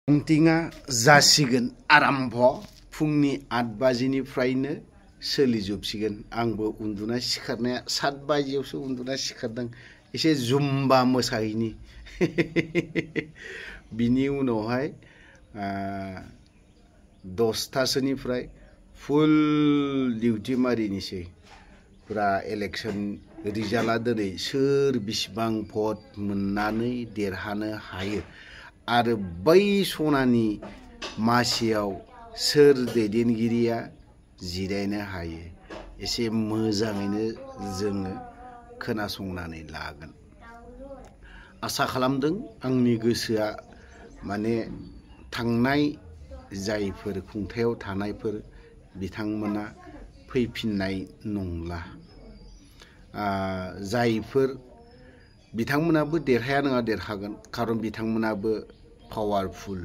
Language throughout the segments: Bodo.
काउन्टिंआ जासिगोन आरम्भ फुंनि 8 बाजिनिफ्रायनो सोलिजोबसिगोन। आंबो उन्दुना सिखारनाया 7 बाजियावसो उन्दुना सिखारदों। एसे जुम्बा मोसाहैनि बिनि उनावहाय 10टासोनिफ्राय फुल डिउटि मारिनोसै। पुरा इलेक्शन रिजाल्टआ दिनै सोर बिसिबां भट मोननानै देरहानो हायो आरो बै सनानि मासियाव सोर दैदेनगिरिया जिरायनो हायो एसे मोजाङैनो जोङो खोनासंनानै लागोन। आसा खालामदों आंनि गोसोआ माने थांनाय जायफोर खुंथायाव थानायफोर बिथांमोना फैफिननाय नंला। जायफोर बिथांमोनाबो देरहाया नङा देरहागोन, खारन बिथांमोनाबो पावारफुल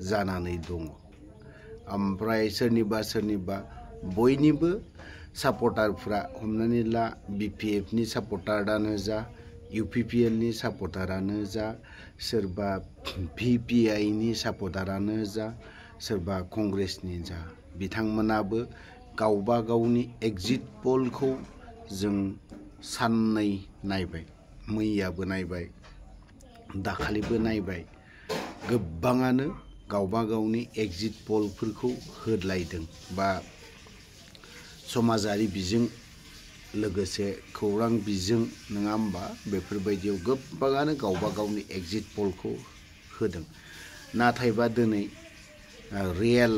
जानानै दङ। ओमफ्राय सोरनिबा बयनिबो सापर्टारफ्रा हमनानै ला BPFनि सापर्टारानो जा, UPPLनि सापर्टारानो जा, सोरबा VPIनि सापर्टारानो जा, सोरबा कंग्रेसनि जा, बिथांमोनाबो गावबा गावनि एग्जिट पलखौ जों साननै नायबाय, मैयाबो नायबाय, दाखालिबो नायबाय। गोबाङानो गावबा गावनि एग्जिट पलफोरखौ होदलायदों बा समाजारि बिजों लोगोसे खौरां बिजों नङा होमबा, बेफोरबायदियाव गोबाङानो गावबा गावनि एग्जिट पलखौ होदों। नाथायबा दिनै रियेल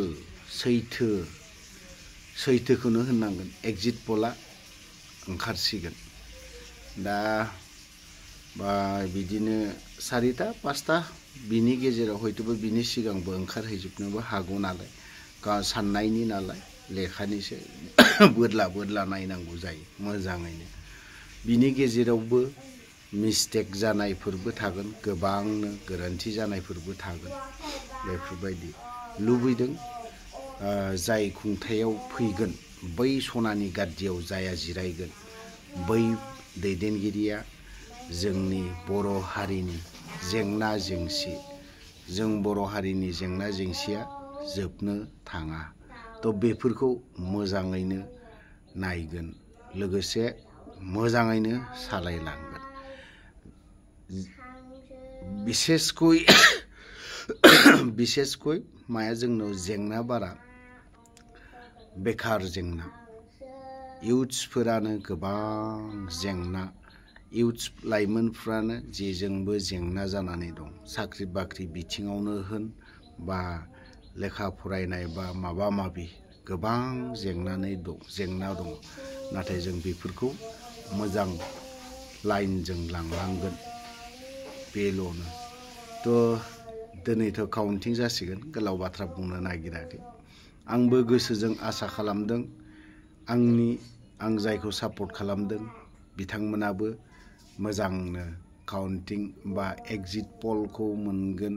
सैथोखौनो होननांगोन, एग्जिट पला ओंखारसिगोन। दा बिदिनो 4टा 5टा बिनि गेजेराव हयथ'बा बिनि सिगांबो ओंखारहैजोबनोबो हागौ नालाय, साननायनि नालाय लेखानिसो बोदला नायनांगौ जायो मोजाङैनो। बिनि गेजेरावबो मिस्टेक जानायफोरबो थागोन, गोबांनो गोरोन्थि जानायफोरबो थागोन। बेफोरबायदि लुबैदों जाय खुंथायाव फैगोन बै सनानि गाद्दियाव जाया जिरायगोन बै दैदेनगिरिया जोंनि बर' हारिनि जेंना जेंसि, जों बर' हारिनि जेंना जेंसिया जोबनो थाङा। थ' बेफोरखौ मोजाङैनो नायगोन, लोगोसे मोजाङैनो सालायलांगोन। बिसेसकय माया जोंनाव जेंना बारा, बेखार जेंना। इउथ्सफोरानो गोबां जेंना, इउथ्स लाइमोनफ्रानो जेजोंबो जेंना जानानै दं। साख्रि बाख्रि बिथिङावनो होन बा लेखा फरायनाय बा माबा माबि गोबां जेंना दङ। नाथाय जों बेफोरखौ मोजां लाइनजों लांनांगोन, बेल'नो। थ' दिनैथ' काउन्टिं जासिगोन, गोलाव बाथ्रा बुंनो नागिराखै। आंबो गोसोजों आसा खालामदों आं जायखौ सापर्ट खालामदों बिथांमोनाबो मोजांनो काउन्टिं बा एग्जिट पलखौ मोनगोन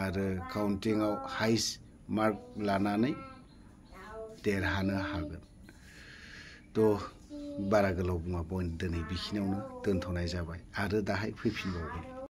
आरो काउन्टिंआव हाइस्ट मार्क लानानै देरहानो हागोन। थ' बारा गोलाव बुङा, दिनै बेखिनियावनो दोनथ'नाय जाबाय आरो दाहाय फैफिनबावगोन।